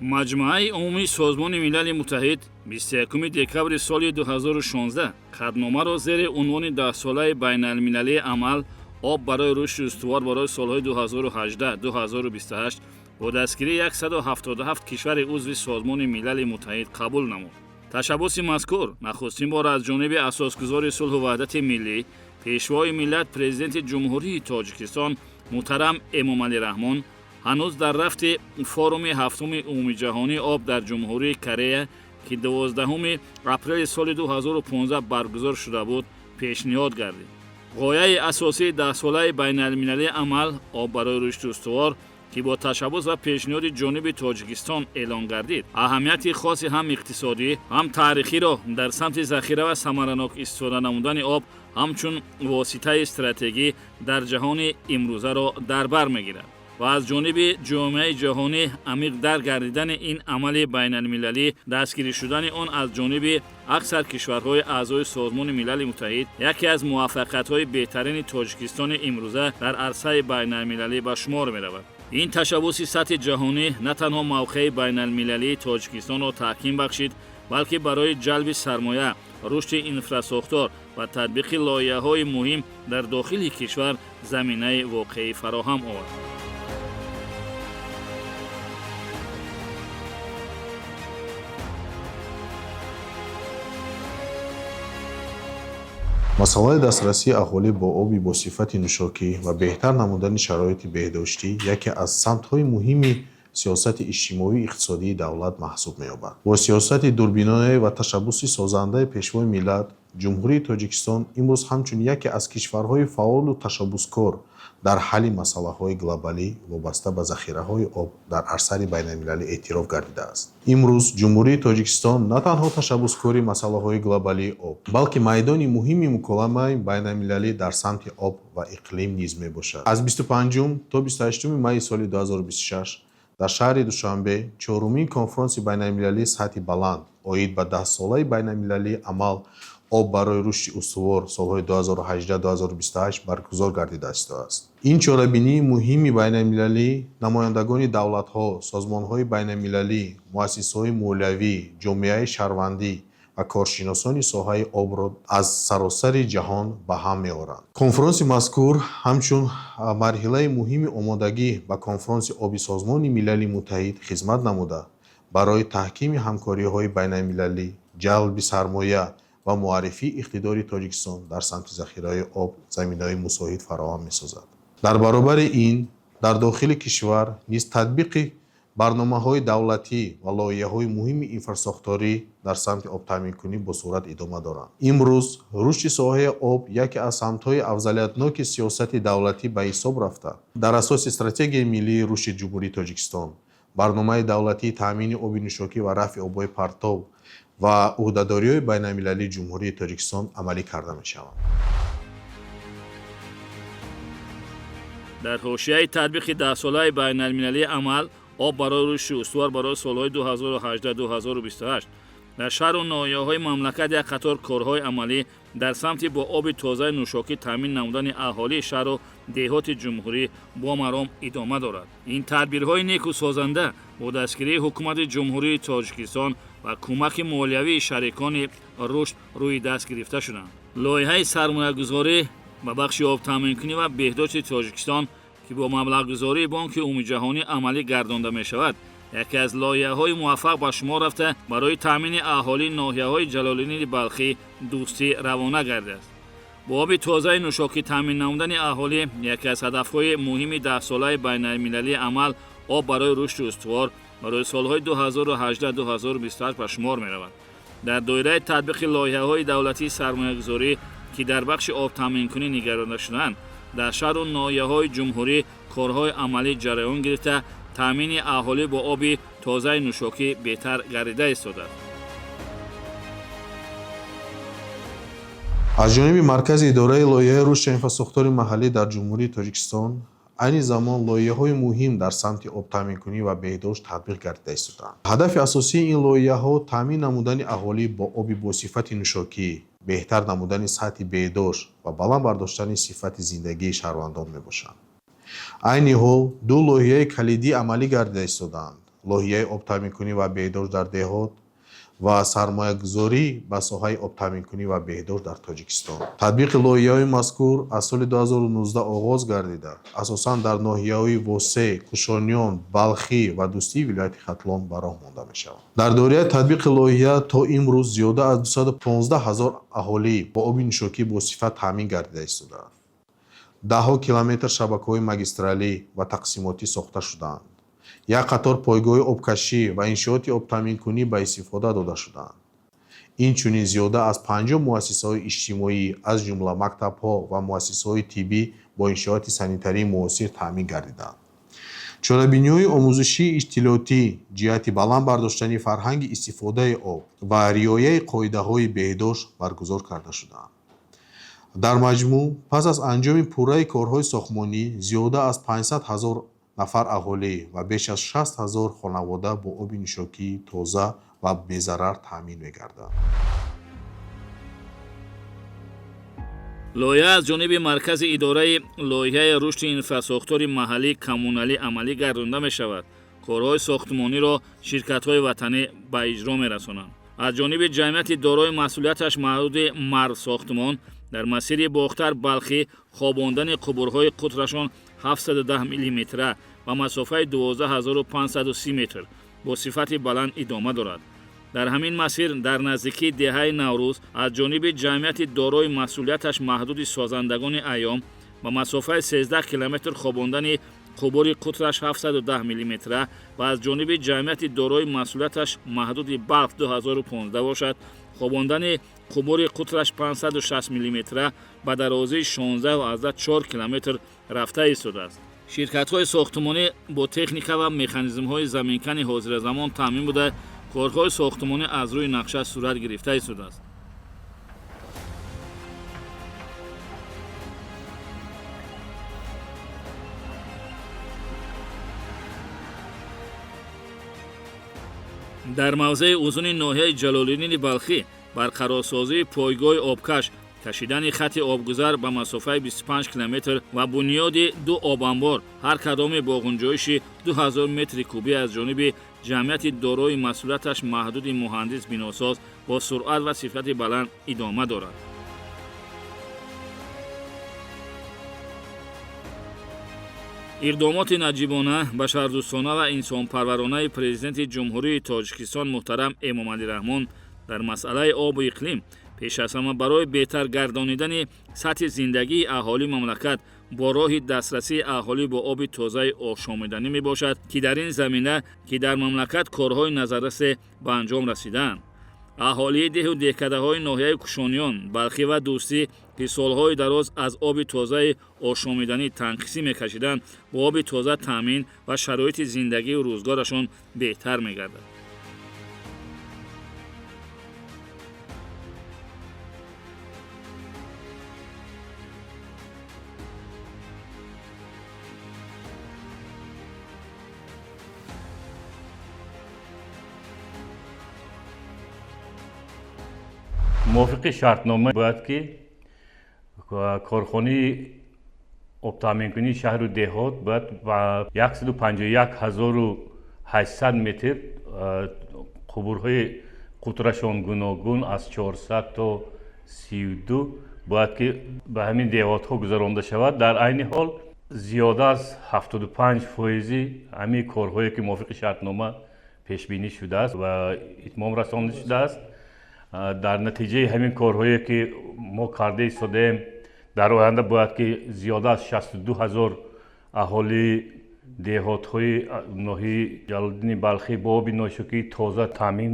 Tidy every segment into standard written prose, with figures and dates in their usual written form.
Маҷмӯаи умумии Созмони Милали Муттаҳид 21 декабри соли 2016 қатъномаро зери унвони Даҳсолаи байналмилалии амал «Об барои рушди устувор барои солҳои 2018-2028» бо дастгирии 177 кишвари узви Созмони Милали Муттаҳид қабул намуд. Ташаббуси мазкур нахустин бор аз ҷониби асосгузори сулҳу ваҳдати миллӣ, Пешвои миллат, Президенти Ҷумҳурии Тоҷикистон муҳтарам Эмомалӣ Раҳмон ҳанӯз дар рафти форуми ҳафтуми умумиҷаҳонии об дар Ҷумҳурии Корея, ки 12 апрели соли 2015 баргузор шуда буд, пешниҳод гардид. Ғояи асосии Даҳсолаи байналмилалии амал «Об барои рушди устувор», ки бо ташаббус ва пешниҳоди ҷониби Тоҷикистон эълон гардид, аҳамияти хоси ҳам иқтисодӣ, ҳам таърихиро дар самти захира ва самаранок истифода намудани об ҳамчун воситаи стратегӣ дар ҷаҳони имрӯзаро дар бар мегирад ва аз ҷониби ҷомеаи ҷаҳонӣ амиқ дарк гардидани ин амали байналмилалӣ, дастгирӣ шудани он аз ҷониби аксар кишварҳои аъзои Созмони Милали Муттаҳид яке аз муваффақиятҳои беҳтарини Тоҷикистони имрӯза дар арсаи байналмилалӣ ба шумор меравад. Ин ташаббуси сатҳи ҷаҳонӣ на танҳо мавқеи байналмилалии Тоҷикистонро таҳким бахшид, балки барои ҷалби сармоя, рушди инфрасохтор ва татбиқи лоиҳаҳои муҳим дар дохили кишвар заминаи воқеӣ фароҳам овард. Масъалаи дастрасии аҳолӣ бо оби босифати нӯшокӣ ва беҳтар намудани шароити беҳдоштӣ яке аз самтҳои муҳими сиёсати иҷтимоию иқтисодии давлат маҳсуб меёбад. Бо сиёсати дурбинонаи ва ташаббуси созандаи Пешвои миллат, Ҷумҳурии Тоҷикистон имрӯз ҳамчун яке аз кишварҳои фаъолу ташаббускор дар ҳалли масъалаҳои глобалӣ вобаста ба захираҳои об дар арсаи байналмилалӣ эътироф гардидааст. Имрӯз Ҷумҳурии Тоҷикистон на танҳо ташаббускори масъалаҳои глобалии об, балки майдони муҳими муколамаи байналмилалӣ дар самти об ва иқлим низ мебошад. Аз 25 то 28 майи соли 2026 дар шаҳри Душанбе чорумин конфронси байналмилалии сатҳи баланд оид ба Даҳсолаи байналмилалии амал «Об барои рушди устувор солҳои 2018-2028» баргузор гардида истодааст. Ин чорабинии муҳими байналмилалӣ намояндагони давлатҳо, созмонҳои байналмилалӣ, муассисаҳои молиявӣ, ҷомеаи шаҳрвандӣ ва коршиносони соҳаи обро аз саросари ҷаҳон ба ҳам меоранд. Конфронси мазкур ҳамчун марҳилаи муҳими омодагӣ ба Конфронси оби Созмони Милали Муттаҳид хизмат намуда, барои таҳкими ҳамкориҳои байналмилалӣ, ҷалби сармоя ва муаррифии иқтидори Тоҷикистон дар самти захираҳои об заминаҳои мусоид фароҳам месозад. Дар баробари ин, дар дохили кишвар низ татбиқи барномаҳои давлатӣ ва лоиҳаҳои муҳими инфрасохторӣ дар самти обтаъминкунӣ босуръат идома доранд. Имрӯз рушди соҳаи об яке аз самтҳои афзалиятноки сиёсати давлатӣ ба ҳисоб рафта, дар асоси Стратегияи миллии рушди Ҷумҳурии Тоҷикистон, Барномаи давлатии таъмини оби нӯшокӣ ва рафъи обҳои партов ва ӯҳдадориҳои байналмилалии Ҷумҳурии Тоҷикистон амалӣ карда мешаванд. Дар ҳошияи татбиқи Даҳсолаи байналмилалии амал «Об барои рушди устувор барои солҳои 2018-2028» дар шаҳру ноҳияҳои мамлакат як қатор корҳои амалӣ дар самти бо оби тозаи нӯшокӣ таъмин намудани аҳолии шаҳру деҳоти ҷумҳурӣ бо маром идома дорад. Ин тадбирҳои неку созанда бо дастгирии Ҳукумати Ҷумҳурии Тоҷикистон ва кӯмаки молиявии шарикони рушд рӯи даст гирифта шуданд. Лоиҳаи сармоягузорӣ ба бахши обтаъминкунӣ ва беҳдошти Тоҷикистон, ки бо маблағгузории Бонки Умумиҷаҳонӣ амалӣ гардонда мешавад, яке аз лоиҳаҳои муваффақ ба шумор рафта, барои таъмини аҳолии ноҳияҳои Ҷалолиддини Балхӣ, Дӯстӣ равона гардидааст. Бо оби тозаи нӯшокӣ таъмин намудани аҳолӣ яке аз ҳадафҳои муҳими Даҳсолаи байналмилалии амал «Об барои рушди устувор барои солҳои 2018-2028» ба шумор меравад. Дар доираи татбиқи лоиҳаҳои давлатии сармоягузорӣ, ки дар бахши обтаъминкунӣ нигаронда шудаанд, дар шаҳру ноҳияҳои ҷумҳурӣ корҳои амалӣ ҷараён гирифта, таъмини аҳолӣ бо оби тозаи нӯшокӣ беҳтар гардида истодааст. Аз ҷониби Маркази идораи лоиҳаи рушди инфрасохтори маҳаллӣ дар Ҷумҳурии Тоҷикистон айни замон лоиҳаҳои муҳим дар самти обтаъминкунӣ ва беҳдошт татбиқ гардида истодаанд. Ҳадафи асосии ин лоиҳаҳо таъмин намудани аҳолӣ бо оби босифати нӯшокӣ, беҳтар намудани сатҳи беҳдошт ва баланд бардоштани сифати зиндагии шаҳрвандон мебошанд. Айни ҳол ду лоиҳаи калидӣ амалӣ гардида истодаанд. Лоиҳаи обтаъминкунӣ ва беҳдошт дар деҳот ва сармоягузорӣ ба соҳаи обтаъминкунӣ ва беҳдошт дар Тоҷикистон. Татбиқи лоиҳаҳои мазкур аз соли 2019 оғоз гардида, асосан дар ноҳияҳои Восе, Кушониён, Балхӣ ва Дӯстии вилояти Хатлон ба роҳ монда мешавад. Дар доираи татбиқи лоиҳа то имрӯз зиёда аз 215 ҳазор аҳолӣ бо оби нӯшокӣ босифат таъмин гардида истодаанд. Даҳҳо километр шабакаҳои магистралӣ ва тақсимотӣ сохта шудаанд. Як қатор пойгоҳи обкашӣ ва иншооти обтаъминкунӣ ба истифода дода шудаанд. Инчунин зиёда аз 50 муассисаҳои иҷтимоӣ, аз ҷумла мактабҳо ва муассисаҳои тиббӣ бо иншооти санитарии муосир таъмин гардидаанд. Чорабиниҳои омӯзишии иттилоотӣ ҷиҳати баланд бардоштани фарҳанги истифодаи об ва риояи қоидаҳои беҳдошт баргузор карда шудаанд. Дар маҷмӯъ, пас аз анҷоми пурраи корҳои сохтмонӣ, зиёда аз 500 ҳазор нафар аҳолӣ ва беш аз 60 ҳазор хонавода бо оби нӯшокии тоза ва безарар таъмин мегарданд. Лоиҳа аз ҷониби Маркази идораи лоиҳаи рушди инфрасохтори маҳаллии коммуналӣ амалӣ гардонда мешавад. Корҳои сохтмониро ширкатҳои ватанӣ ба иҷро мерасонанд. Аз ҷониби ҷамъияти дорои масъулияташ маҳдуди Марв сохтмон дар масири Бохтар Балхӣ хобондани қубурҳои қутрашон 710 миллиметра ва масофаи 12530 метр бо сифати баланд идома дорад. Дар ҳамин масир дар наздикии деҳаи Наврӯз аз ҷониби ҷамъияти дорои масъулияташ маҳдуди Созандагони Айём ба масофаи 13 километр хобондани қубури қутраш 710 миллиметра ва аз ҷониби ҷамъияти дорои масъулияташ маҳдуди Балх 2015 бошад, хобондани қубури қутраш 560 миллиметра ба дарозии 16,4 километр рафта истодааст. Ширкатҳои сохтмонӣ бо техника ва механизмҳои заминкани ҳозиразамон таъмин буда, корҳои сохтмонӣ аз рӯи нақша сурат гирифта истодааст. Дар мавзеи узуни ноҳияи Ҷалолиддини Балхӣ барқарорсозии пойгоҳи обкаш, кашидани хати обгузар ба масофаи 25 километр ва бунёди ду обанбор, ҳар кадоме бо ғунҷоиши 2000 метри кубӣ, аз ҷониби ҷамъияти дорои масъулияташ маҳдуди Муҳандис Биносоз бо суръат ва сифати баланд идома дорад. Иқдомоти наҷибона, башардӯстона ва инсонпарваронаи Президенти Ҷумҳурии Тоҷикистон муҳтарам Эмомалӣ Раҳмон дар масъалаи обу иқлим, пеш аз ҳама барои беҳтар гардонидани сатҳи зиндагии аҳолии мамлакат бо роҳи дастрасии аҳолӣ бо оби тозаи ошомиданӣ мебошад, ки дар ин замина ки дар мамлакат корҳои назаррасе ба анҷом расидаанд. Аҳолии деҳу деҳкадаҳои ноҳияи Кушониён, Балхӣ ва Дӯстӣ, ки солҳои дароз аз оби тозаи ошомиданӣ танқисӣ мекашиданд, бо оби тоза таъмин ва шароити зиндагию рӯзгорашон беҳтар мегардад. Мувофиқи шартнома бояд ки корхонаи обтаъминкунии шаҳру деҳот бояд ба 151 800 метр қубурҳои қутрашон гуногун аз 400 то 32 бояд ки ба ҳамин деҳотҳо гузаронда шавад. Дар айни ҳол зиёда аз 75 фоизи ҳамин корҳое ки мувофиқи шартнома пешбинӣ шудааст ва итмом расонда шудааст. Дар натиҷаи ҳамин корҳое ки мо карда истодаем, дар оянда бояд ки зиёда аз 62 ҳазор аҳолии деҳотҳои ноҳияи Ҷалолиддини Балхӣ бо оби нӯшокии тоза таъмин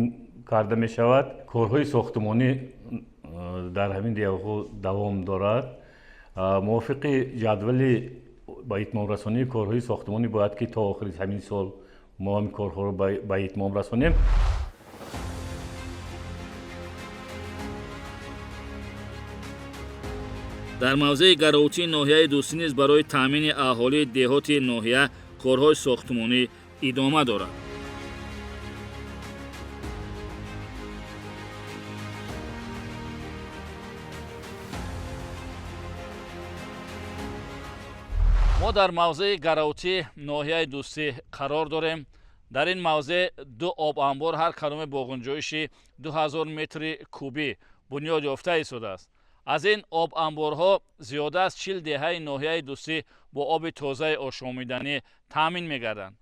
карда мешавад. Корҳои сохтмонӣ дар ҳамин деҳотҳо давом дорад. Мувофиқи ҷадвали ба итмомрасонии корҳои сохтмонӣ бояд ки то охири ҳамин сол мо ҳамин корҳоро ба итмом расонем. Дар мавзеи Гароутии ноҳияи Дӯстӣ низ барои таъмини аҳолии деҳоти ноҳия корҳои сохтмонӣ идома дорад. Мо дар мавзеи Гараутӣ ноҳияи Дӯстӣ қарор дорем. Дар ин мавзеъ ду обанбор ҳар кадоме бо гунҷоиши 2000 метри кубӣ бунёд ёфта истодааст. Аз ин обанборҳо зиёда аз 40 деҳаи ноҳияи Дӯстӣ бо оби тозаи ошомиданӣ таъмин мегарданд.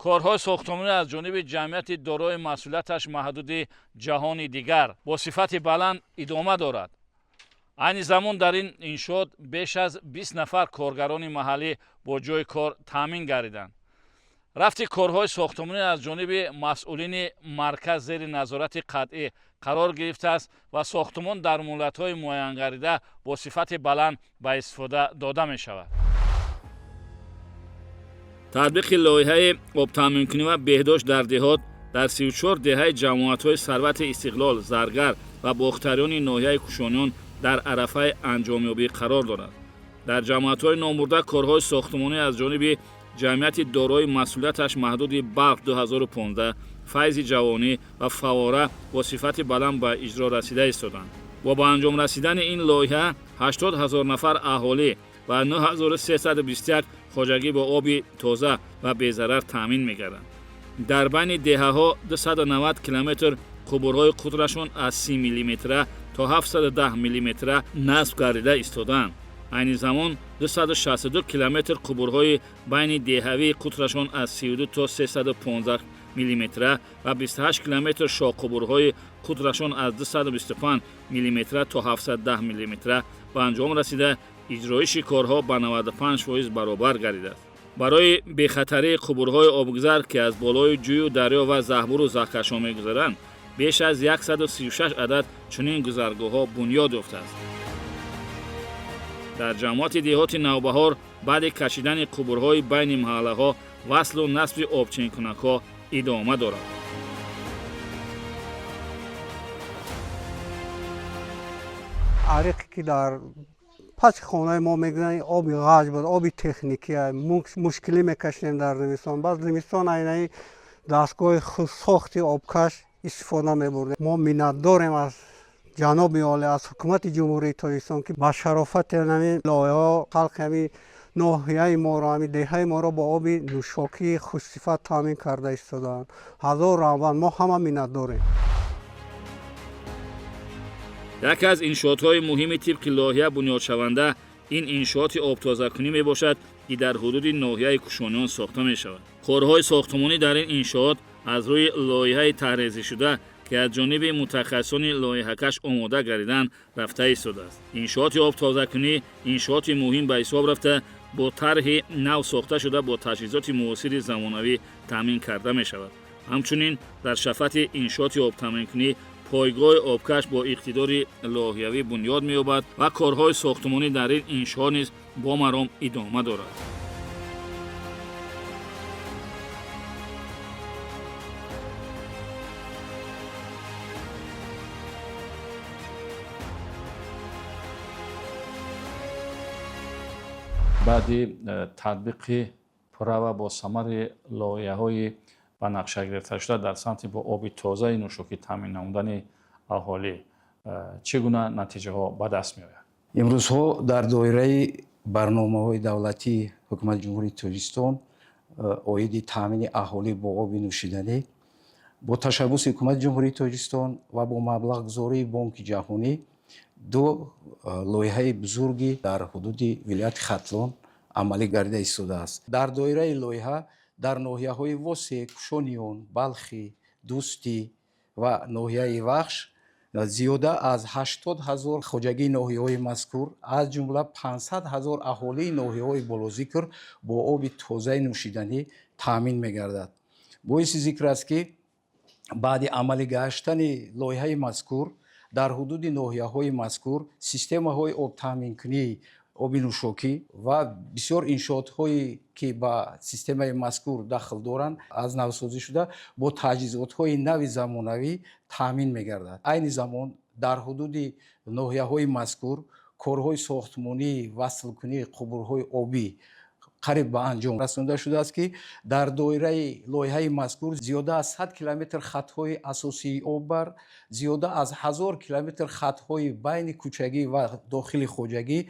Корҳои сохтмонӣ аз ҷониби ҷамъияти дорои масъулияташ маҳдуди ҷаҳони дигар бо сифати баланд идома дорад. Айни замон дар ин иншоот беш аз 20 нафар коргарони маҳаллӣ бо ҷойи кор таъмин гардиданд. Рафти корҳои сохтмонӣ аз ҷониби масъулини марказ зери назорати қатъӣ қарор гирифтааст ва сохтмон дар муҳлатҳои муайянгардида бо сифати баланд ба истифода дода мешавад. Татбиқи лоиҳаи обтаъминкунӣ ва беҳдошт дар деҳот дар 34 деҳаи ҷамоатҳои Сарвати Истиқлол, Заргар ва Бохтариёни ноҳияи Кушониён дар арафаи анҷомёбӣ қарор дорад. Дар ҷамоатҳои номбурда корҳои сохтмонӣ аз ҷониби ҷамъияти дорои масъулияташ маҳдуди Балх 2015, Файзи ҷавонӣ ва Фавора бо сифати баланд ба иҷро расида истоданд. Бо ба анҷом расидани ин лоиҳа 80 000 нафар аҳолӣ ва 9321 хоҷагӣ бо оби тоза ва безарар таъмин мегарданд. Дар байни деҳаҳо 290 километр қубурҳои қутрашон аз 30 миллиметра то 710 миллиметра насб гардида истодаанд. Айни замон 262 километр қубурҳои байни деҳавии қутрашон аз 32 то 315 миллиметра ва 28 километр шоҳқубурҳои қутрашон аз 225 миллиметра то 710 миллиметра ба анҷом расида, иҷроиши корҳо ба 95% баробар гардидааст. Барои бехатарии қубурҳои обгузар, ки аз болои ҷӯю дарё ва заҳбуру заҳкашҳо мегузаранд, беш аз 136 адад чунин гузаргоҳҳо бунёд ёфтааст. Дар ҷамоати деҳоти Навбаҳор баъди кашидани қубурҳои байни маҳаллаҳо васлу насби обчинкунакҳо идома дорад. Ариқе ки дар паси хонаи мо мегӯянд, оби ғаҷ буд, оби техникӣ, мушкилӣ мекашидем дар зимистон. Баъд зимистон айнаи дастгоҳи худсохти обкаш истифода мебурдем. Мо миннатдорем аз ҷаноби олӣ, аз ҳукумати Ҷумҳурии Тоҷикистон, ки ба шарофати ҳамин лоиҳаҳо халқи ҳамин ноҳияи моро, ҳамин деҳаи моро бо оби нӯшокии хушсифат таъмин карда истодаанд. Ҳазор раҳмат, мо ҳама миннатдорем. Яке аз иншоотҳои муҳими тибқи лоиҳа бунёдшаванда ин иншооти обтозакунӣ мебошад, ки дар ҳудуди ноҳияи Кушониён сохта мешавад. Корҳои сохтмонӣ дар ин иншоот аз рӯи лоиҳаи таҳрезишуда, ки аз ҷониби мутахассисони лоиҳакаш омода гардидан, рафта истодааст. Иншооти обтозакунӣ иншооти муҳим ба ҳисоб рафта, бо тарҳи нав сохта шуда, бо таҷҳизоти муосири замонавӣ таъмин карда мешавад. Ҳамчунин дар шафати иншооти обтаъминкунӣ пойгоҳи обкаш бо иқтидори лоиҳавӣ бунёд меёбад ва корҳои сохтмонӣ дар ин иншоот низ бо маром идома дорад. Баъди татбиқи пурра ва бо самари лоиҳаҳои ба нақша гирифташуда дар самти бо оби тозаи нӯшокӣ таъмин намудани аҳолӣ чӣ гуна натиҷаҳо ба даст меояд? Имрӯзҳо дар доираи барномаҳои давлатии Ҳукумати Ҷумҳурии Тоҷикистон оиди таъмини аҳолӣ бо оби нӯшиданӣ бо ташаббуси Ҳукумати Ҷумҳурии Тоҷикистон ва бо маблағгузории Бонки Ҷаҳонӣ ду лоиҳаи бузурги дар ҳудуди вилояти Хатлон амалӣ гардида истодааст. Дар доираи лоиҳа дар ноҳияҳои Восе, Кушониён, Балхӣ, Дӯстӣ ва ноҳияи Вахш зиёда аз 80 000 хоҷагии ноҳияҳои мазкур, аз ҷумла 500 000 аҳолии ноҳияҳои болозикр бо оби тозаи нӯшиданӣ таъмин мегардад. Боиси зикр аст, ки баъди амалӣ гаштани лоиҳаи мазкур дар ҳудуди ноҳияҳои мазкур системаҳои обтаъминкунии оби нӯшокӣ ва бисёр иншоотҳое ки ба системаи мазкур дахл доранд, аз навсозӣ шуда бо таҷҳизотҳои нави замонавӣ таъмин мегардад. Айни замон дар ҳудуди ноҳияҳои мазкур корҳои сохтмонии васлкунии қубурҳои обӣ Қариб ба анҷом расонда шудааст, ки дар доираи лоиҳаи мазкур зиёда аз 100 километр хатҳои асосии оббар, зиёда аз 1000 километр хатҳои байни кӯчагӣ ва дохили хоҷагӣ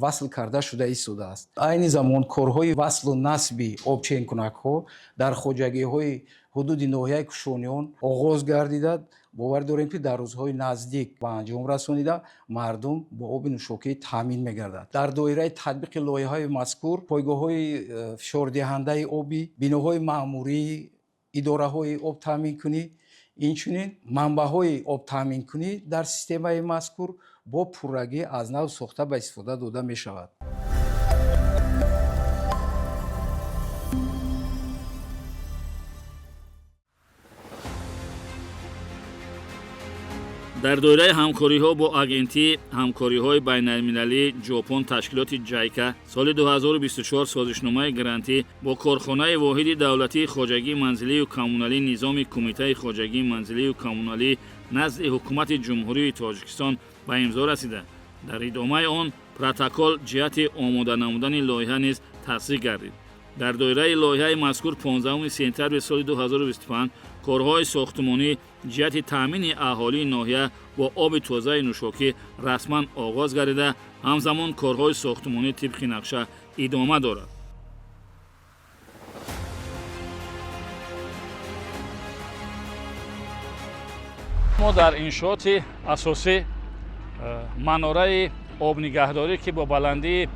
васл карда шуда истодааст. Айни замон корҳои васлу насби обченкунакҳо дар хоҷагиҳои ҳудуди ноҳияи Кушониён оғоз гардида, бовар дорем, ки дар рӯзҳои наздик ба анҷом расонида, мардум бо оби нӯшокӣ таъмин мегардад. Дар доираи татбиқи лоиҳаи мазкур пойгоҳҳои фишордиҳандаи обӣ, биноҳои маъмурии идораҳои обтаъминкунӣ, инчунин манбаъҳои обтаъминкунӣ дар системаи мазкур бо пуррагӣ аз нав сохта ба истифода дода мешавад. Дар доираи ҳамкориҳо бо Агентии ҳамкориҳои байналмилалии Ҷопон, ташкилоти Ҷайка, соли 2024 созишномаи грантӣ бо корхонаи воҳиди давлатии хоҷагии манзилию коммуналӣ низоми Кумитаи хоҷагии манзилию коммуналӣ назди Ҳукумати Ҷумҳурии Тоҷикистон ба имзо расида, дар идомаи он протокол ҷиҳати омода намудани лоиҳа низ тасдиқ гардид. Дар доираи лоиҳаи мазкур 15 сентябри соли 2025 корҳои сохтмонӣ ҷиҳати таъмини аҳолии ноҳия бо оби тозаи нӯшокӣ расман оғоз гардида, ҳамзамон корҳои сохтмонӣ тибқи нақша идома дорад. Мо дар иншооти асосӣ, манораи обнигаҳдорӣ, ки бо баландии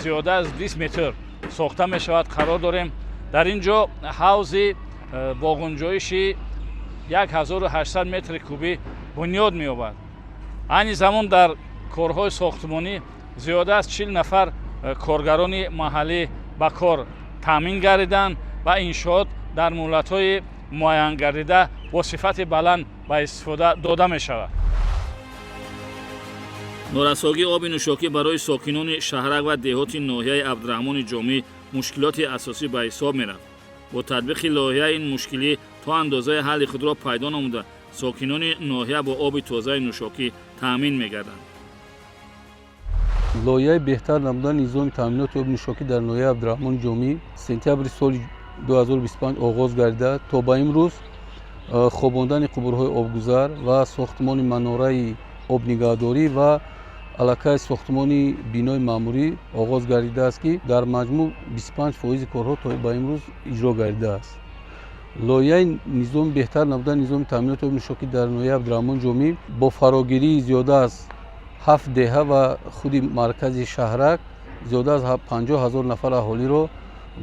зиёда аз 20 метр сохта мешавад, қарор дорем. Дар ин ҷо ҳавзи бо гунҷоиши 1800 метри кубӣ бунёд меёбад. Айни замон дар корҳои сохтмонӣ зиёда аз 40 нафар коргарони маҳаллӣ ба кор таъмин гардиданд ва иншоот дар муҳлатҳои муайянгардида бо сифати баланд ба истифода дода мешавад. Норасогии оби нӯшокӣ барои сокинони шаҳрак ва деҳоти ноҳияи Абдураҳмони Ҷомӣ мушкилоти асосӣ ба ҳисоб мерафт. Бо татбиқи лоиҳа ин мушкилӣ то андозаи ҳалли худро пайдо намуда, сокинони ноҳия бо оби тозаи нӯшокӣ таъмин мегарданд. Лоиҳаи беҳтар намудани низоми таъминоти оби нӯшокӣ дар ноҳияи Абдураҳмони Ҷомӣ сентябри соли 2025 оғоз гардида, то ба имрӯз хобондани қубурҳои обгузар ва сохтмони манораи обнигаҳдорӣ ва аллакай сохтмони бинои маъмурӣ оғоз гардидааст, ки дар маҷмӯъ 25 фоизи корҳо то ба имрӯз иҷро гардидааст. Лоиҳаи низоми беҳтар намудани низоми таъминоти оби нӯшокӣ дар ноҳияи Абдураҳмон Ҷомӣ бо фарогирии зиёда аз ҳафт деҳа ва худи маркази шаҳрак зиёда аз 50 000 нафар аҳолиро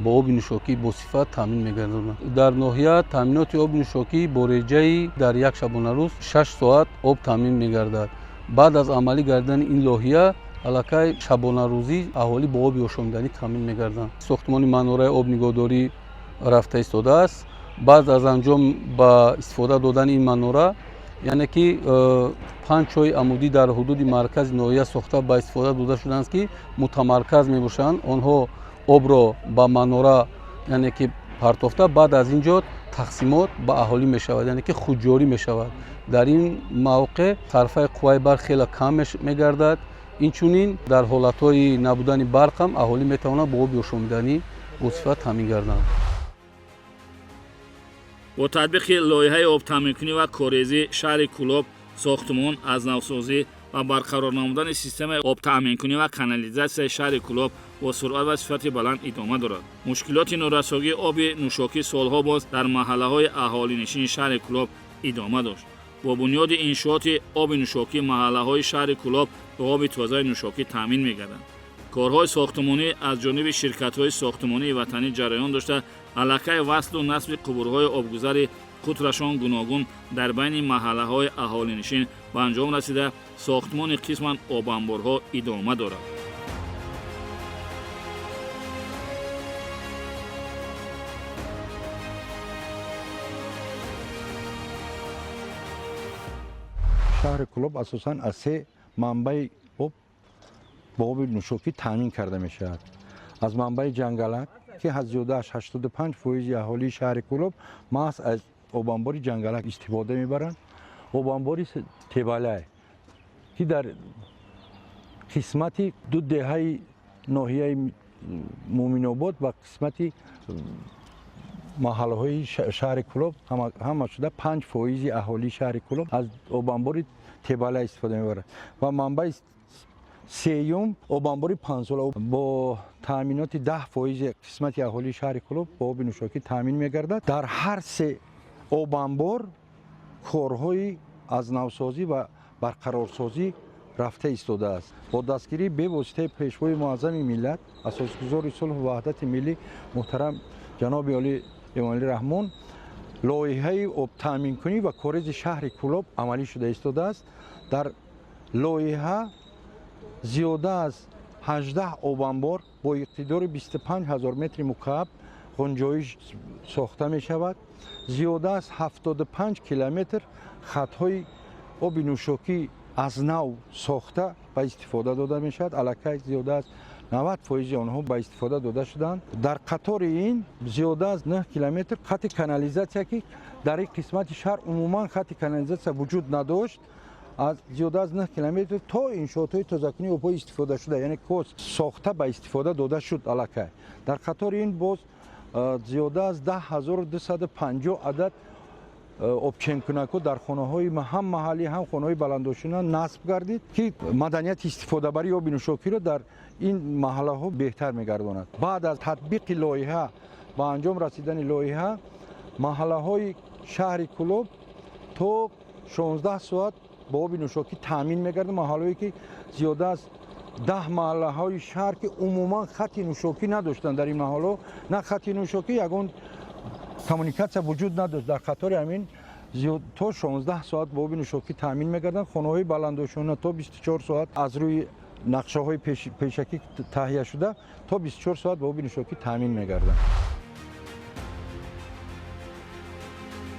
бо оби нӯшокӣ босифат таъмин мегардонад. Дар ноҳия таъминоти оби нӯшокӣ бо реҷаи дар як шабонарӯз 6 соат об таъмин мегардад. Баъд аз амалӣ гардидани ин лоиҳа аллакай шабонарӯзӣ аҳолӣ бо оби ошомиданӣ таъмин мегарданд. Сохтмони манораи обнигоҳдорӣ рафта истодааст. Баъд аз анҷом ба истифода додани ин манора, яъне ки панҷ чоҳи амудӣ дар ҳудуди маркази ноҳия сохта ба истифода дода шуданд, ки мутамарказ мебошанд. Онҳо обро ба манора, яъне ки партофта, баъд аз ин ҷо тақсимот ба аҳолӣ мешавад, яъне ки худҷорӣ мешавад. Дар ин мавқеъ сарфаи қувваи барқ хеле кам мегардад. Инчунин дар ҳолатҳои набудани барқ ҳам аҳолӣ метавонад бо оби ошомиданӣ босифат таъмин гарданд. Бо татбиқи лоиҳаи обтаъминкунӣ ва корезӣ шаҳри Кӯлоб, сохтмон, аз навсозӣ ва барқарор намудани системаи обтаъминкунӣ ва канализатсияи шаҳри Кӯлоб бо суръат ва сифати баланд идома дорад. Мушкилоти норасогии оби нӯшокӣ солҳо боз дар маҳаллаҳои аҳолинишини шаҳри Кӯлоб идома дошт. Бо бунёди иншооти оби нӯшокӣ маҳаллаҳои шаҳри Кӯлоб бо оби тозаи нӯшокӣ таъмин мегарданд. Корҳои сохтмонӣ аз ҷониби ширкатҳои сохтмонии ватанӣ ҷараён дошта, аллакай васлу насби қубурҳои обгузари қутрашон гуногун дар байни маҳаллаҳои аҳолинишин ба анҷом расида, сохтмони қисман обанборҳо идома дорад. Шаҳри Кӯлоб асосан аз се манбаи об бо оби нӯшокӣ таъмин карда мешавад. Аз манбаи Ҷангалак, ки аз зиёда аз 85 фоизи аҳолии шаҳри Кӯлоб маҳз аз обанбори Ҷангалак истифода мебаранд, обанбори Тебалай, ки дар қисмати ду деҳаи ноҳияи Муъминобод ва қисмати маҳаллаҳои шаҳри Кӯлоб ҳама шуда 5% аҳолии шаҳри Кӯлоб аз обанбори Тебала истифода мебарад. Ва манбаи сеюм обанбори Панҷсола бо таъминоти 10% қисмати аҳолии шаҳри Кӯлоб бо оби нӯшокӣ таъмин мегардад. Дар ҳар се обанбор корҳои аз навсозӣ ва барқарорсозӣ рафта истодааст. Бо дастгирии бевоситаи Пешвои Муаззами миллат, асосгузори сулҳу ваҳдати миллӣ, муҳтарам ҷаноби олӣ Эмомалӣ Раҳмон, лоиҳаи обтаъминкунӣ ва корези шаҳри Кӯлоб амалӣ шуда истодааст. Дар лоиҳа зиёда аз 18 обанбор бо иқтидори 25 ҳазор метри мукааб ғунҷоиш сохта мешавад. Зиёда аз 75 километр хатҳои оби нӯшокӣ аз нав сохта ба истифода дода мешавад. Аллакай зиёда аз 90% онҳо ба истифода дода шуданд. Дар қатори ин зиёда аз 9 километр хати канализатсия, ки дар ин қисмати шаҳр умуман хати канализатсия вуҷуд надошт, аз зиёда аз 9 километр то иншоотҳои тозакунии обҳои истифодашуда, яъне КОС, сохта ба истифода дода шуд аллакай. Дар қатори ин боз зиёда аз 10 250 адад обченкунакҳо дар хонаҳои ҳам маҳаллӣ, ҳам хонаҳои баландошина насб гардид, ки маданияти истифодабарии оби нӯшокиро дар ин маҳаллаҳо беҳтар мегардонад. Баъд аз татбиқи лоиҳа, ба анҷом расидани лоиҳа, маҳаллаҳои шаҳри Кӯлоб то 16 соат бо оби нӯшокӣ таъмин мегардад. Маҳаллаҳое ки зиёда аз 10 маҳаллаҳои шаҳр, ки умуман хати нӯшокӣ надоштанд, дар ин маҳаллаҳо на хати нӯшокӣ, ягон коммуникатсия вуҷуд надошт, дар қатори ҳамин то 16 соат бо оби нӯшокӣ таъмин мегарданд. Хонаҳои баландошона то 24 соат аз рӯи нақшаҳои пешакӣ таҳия шуда то 24 соат бо оби нӯшокӣ таъмин мегарданд.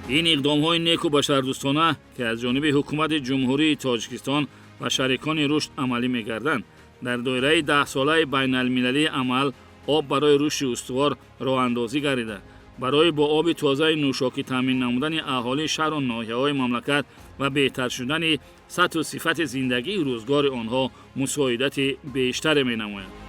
Ин иқдомҳои неку башардӯстона, ки аз ҷониби ҳукумати Ҷумҳурии Тоҷикистон ва шарикони рушд амалӣ мегарданд, дар доираи даҳсолаи байналмилалии амал «Об барои рушди устувор» роҳандозӣ гардида, барои бо оби тозаи нӯшокӣ таъмин намудани аҳолии шаҳру ноҳияҳои мамлакат ва беҳтар шудани сатҳу сифати зиндагии рӯзгори онҳо мусоидати бештаре менамояд.